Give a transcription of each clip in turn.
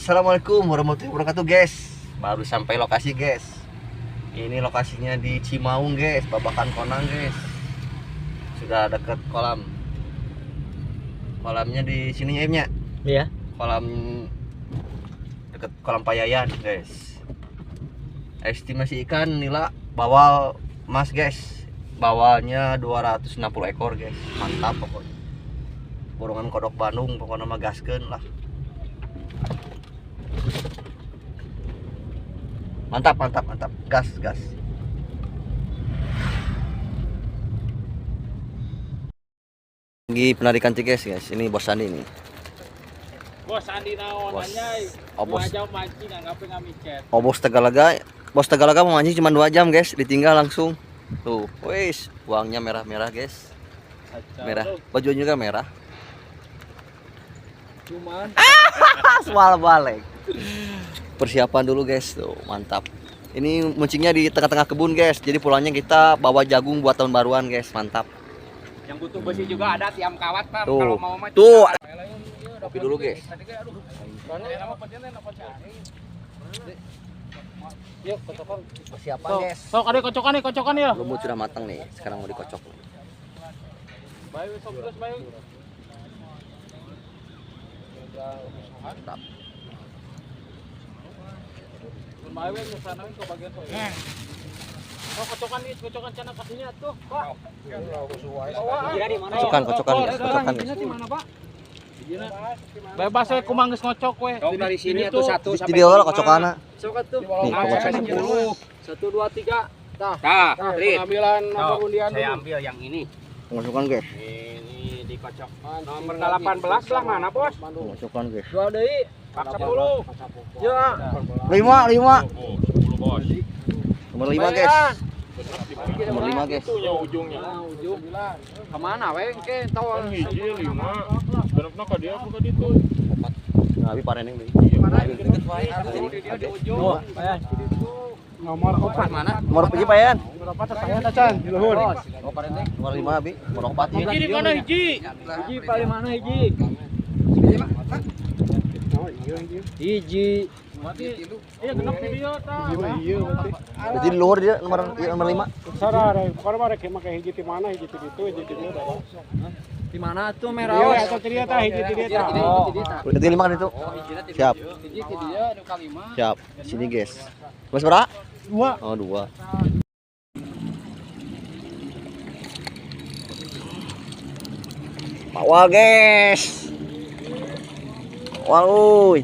Assalamualaikum warahmatullahi wabarakatuh guys. Baru sampai lokasi guys. Ini lokasinya di Cimaung guys, Babakan Konang guys. Sudah deket kolam. Kolamnya di sini ya, Imnya? Iya. Kolam deket kolam Payayan guys. Estimasi ikan nila bawal mas guys. Bawalnya 260 ekor guys. Mantap pokoknya. Borongan kodok Bandung pokoknya mah gaskeun lah. Mantap, mantap, mantap. Gas, gas. Lagi penarikan guys, guys. Ini Bos Andi nih. Bos Andi naon anjay. Oh, bos. 2 jam mancing anggapnya ngamicet. Oh, Bos Tegalaga. Bos Tegalaga mau mancing cuma 2 jam, guys. Ditinggal langsung. Tuh, wis, uangnya merah-merah, guys. Merah. Bajunya juga merah. Cuman soal balik. Persiapan dulu guys, tuh mantap. Ini mancingnya di tengah-tengah kebun guys. Jadi pulangnya kita bawa jagung buat tahun baruan guys, mantap. Yang butuh besi juga ada tiam kawat pak. Tuh. Kalau mau mah. Tuh. Kopi dulu guys. Yuk, kocokan. Persiapan guys. Sok ada kocokan nih, kocokan ya. Lumut sudah matang nih, sekarang mau dikocok. Bayu sok terus bayu. Mantap. Kocokan, kocokan, kocokan. Bebas we kumaha geus ngocok we. Dari sini atuh 1 sampai Di dieu lah kocokana. Sok atuh. Nih, kocokan. 1 2 3. Tah. Tah, pengambilan nomor undian. Saya ambil yang ini. Kocokan, guys. Ini dikocok. Nomor 18 lah mana, Bos? Kocokan, guys. 2 deui. 10. Ya. 5, 5. 10, Bos. Nomor 5, guys. Nomor 5, guys. Itunya ujungnya. Ujung. Kemana we engke tau hiji 5. Genepna ka dieu apa ka ditu? Nah, abi pareneng deui. Di ujung. Nomor 4 mana? Nomor hiji Payan. Nomor 4 saya tacan di luhur. Oh, pareneng. Nomor 5 abi, nomor 4 Hiji di mana hiji? Hiji paling mana hiji? Hiji. Iya genep di dieu tah. Berarti di luhur dia nomor 5. Sarah, pokoknya mah rek make hiji di mana hiji di ditu hiji di dieu. Di mana tuh merah? Iya, atau di dieu tah hiji di dieu tah. Berarti 5 kan itu? Siap. Hiji di dieu nu kalima. Siap. Sini guys. Mas berapa? 2. Oh, 2. Bawal guys. Bawal euy.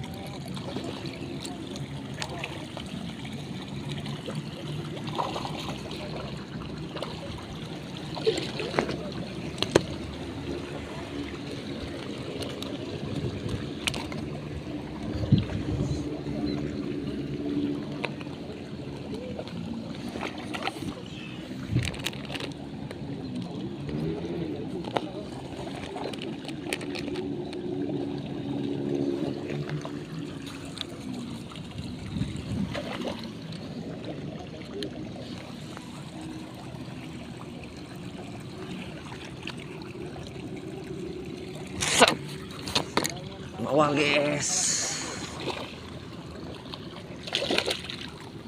Bawal guys.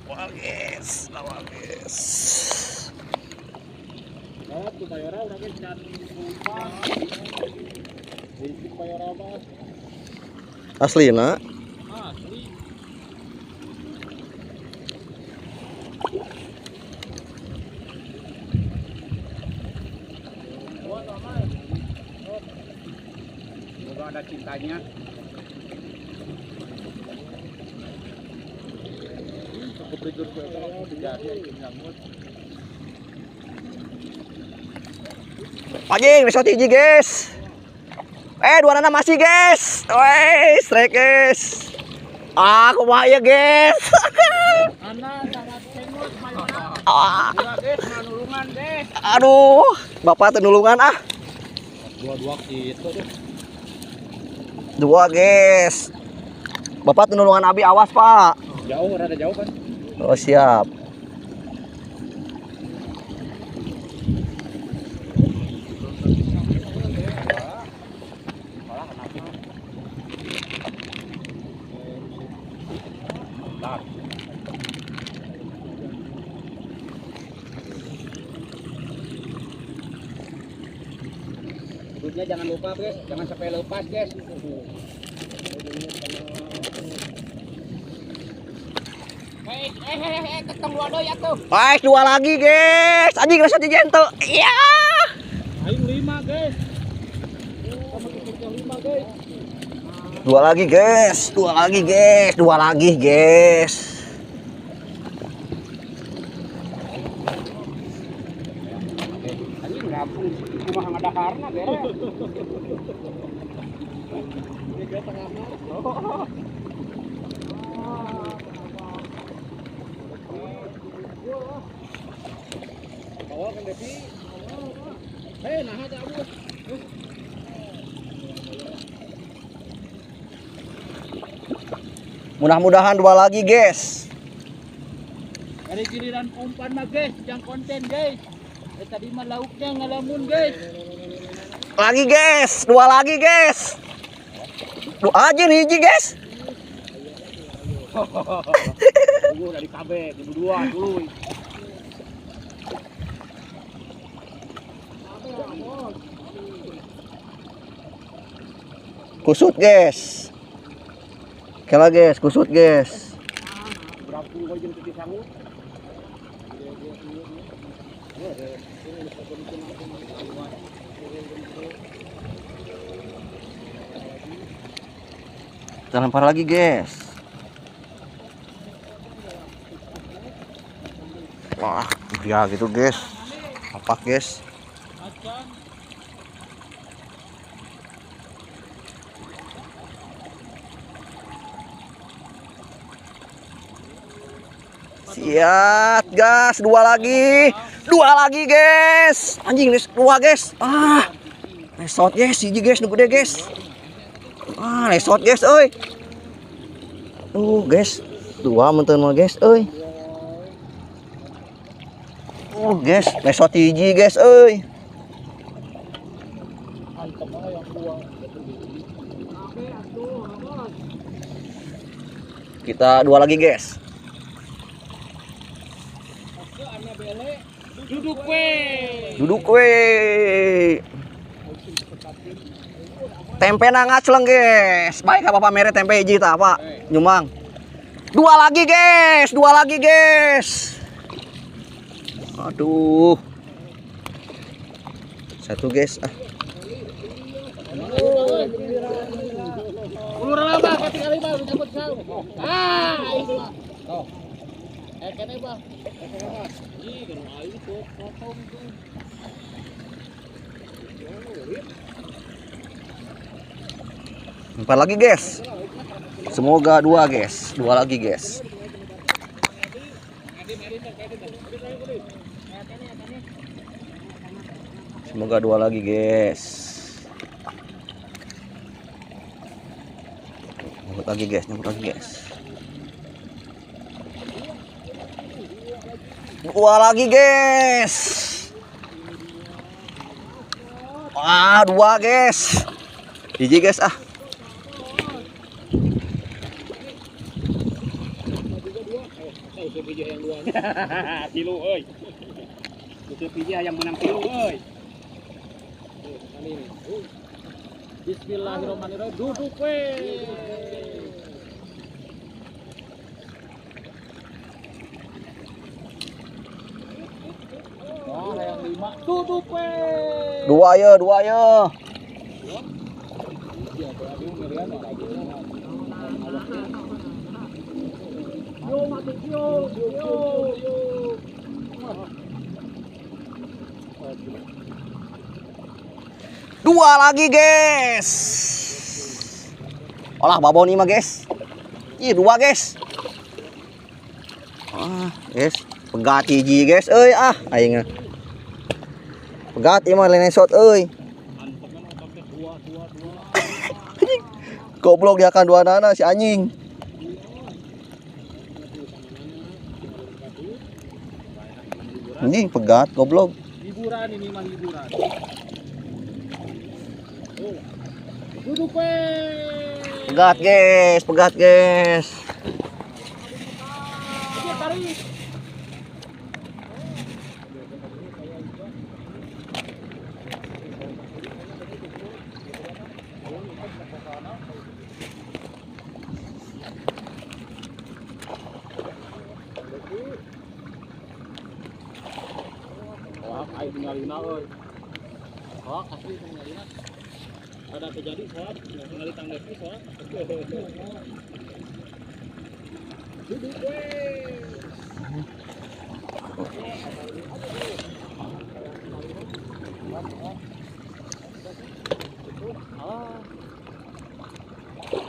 Bawal guys, bawal guys. Asli nak? Asli. Semoga ada cintanya. Anjing, besok hiji guys. Dua nana masih guys. Wes, strike guys. Ah, kumaha ieu guys. Ah. Aduh, bapak teu nulungan ah. Dua-dua gitu deh. 2 guys. Bapak teu nulungan abi, awas pak. Jauh, rada jauh kan. Oh siap. Subscribe-nya jangan lupa guys, jangan sampai lepas guys. Baik, dua lagi guys. Anjing rasa jentel. Iya. Aing 5 guys. 5 guys. Dua lagi guys, dua lagi guys, dua lagi guys. Anjing rampung kumaha ngadaharna guys. Tiga tengah. Bawa kan Devi. Nah ada abus. Mudah-mudahan dua lagi, guys. Dari giliran umpan mah guys, yang konten guys. Tadi mah lauknya ngalamun guys. Lagi guys, dua lagi guys. Dua aja nih hiji guys. Tunggu dari KB, kudu dua dulu. Kusut guys. Kela guys, kusut guys. Kita lempar lagi guys. Wah, ya gitu guys. Apa guys? Siap gas, dua lagi guys. Anjing nih dua guys. Ah, lesot guys, hiji guys, nu gede guys. Ah, lesot guys, euy. Tuh guys, dua menten mah guys, euy. Oh guys, lesot hiji guys, euy. Kita dua lagi guys. Duduk we. Duduk we. Tempe ngacleng guys. Baik apa Pak mere tempe hiji tah Pak. Nyumang. Dua lagi guys, dua lagi guys. Aduh. Satu guys ah. Ulur lama katingali mah cabut sau. Ah. Tuh. Kene bah. Ih, kan aing tuh potong tuh. Empat lagi guys. Semoga dua guys, dua lagi guys. Semoga dua lagi guys. Nyambut lagi guys, nyambut lagi guys. Dua lagi guys. Wah, dua guys. Hiji guys ah. Tilu euy. Useup hiji hayang menang tilu euy. Bismillahirrahmanirrahim. Duduk we. Wah, hayang 5. Duduk we. Dua ya, dua ya. Yo mati yo yo yo. Dua lagi guys. Olah babon ini mah guys. Ih, dua guys. Ah, guys, pegat hiji guys euy ah aing. Pegat ieu mah lenesot euy. Goblok dia akan dua nana si anjing. Anjing pegat goblok. Hiburan ini mah hiburan. Duduk we. Pegat guys, pegat guys. Tarik. Aing tinggalina euy. Oh, asli tinggalina. Ada terjadi soal ningali tang devi soal. Duduk we.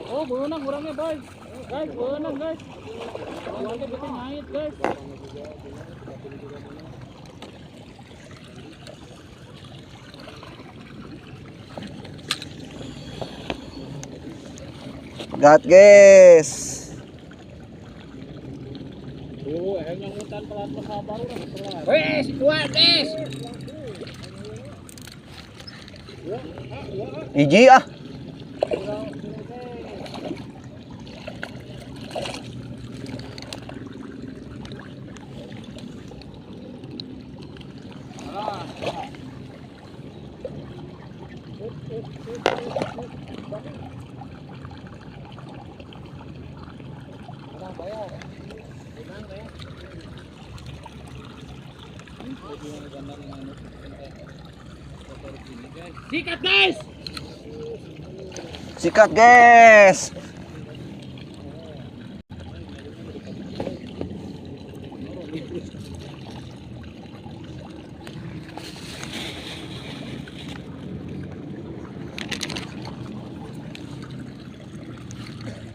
Oh, beunang urangnya, guys. Guys, beunang, guys. Urangnya berarti naik, guys. Gat, guys. Tuh, yang hutan pelan baru lah. Wes, dua, guys. Hiji ah. Sikat, guys. Sikat, guys.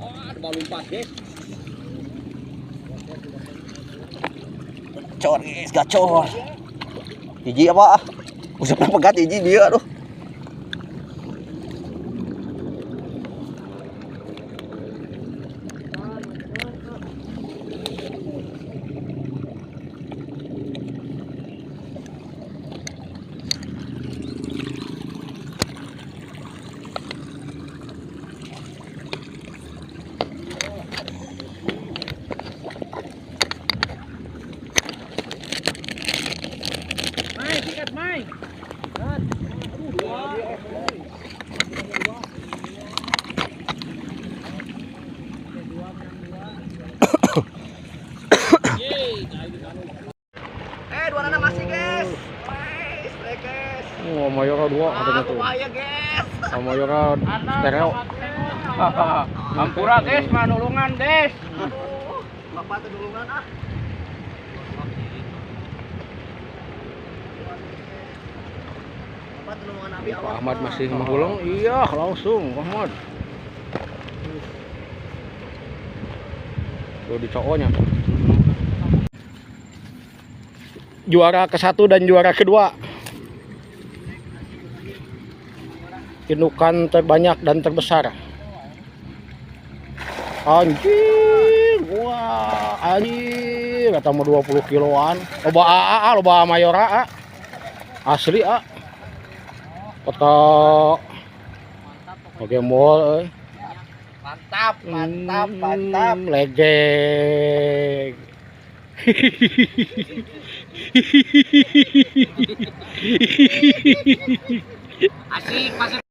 Oh, lompat, guys. Gacor, guys, gacor. Hiji apa? Usapna pegat hiji dia aduh. Mai, sikat, mai. Dua nana masih, guys. Guys. Oh, Mayora 2 katanya tuh. Guys. Mayora stereo. Ampura, guys, manulungan, guys. Aduh, bapak tulungan ah. Bapak tulungan Abi Pak Ahmad masih menghulung. Iya, langsung Ahmad. Tuh di cowoknya. Juara ke-1 dan juara ke-2. Indukan terbanyak dan terbesar. Anjir, wah, anjir, kata mau 20 kiloan. Loba AA, loba Mayora A. Asli A. Kota oke mall euy. Mantap, mantap, mantap. Legek. Asik, masuk.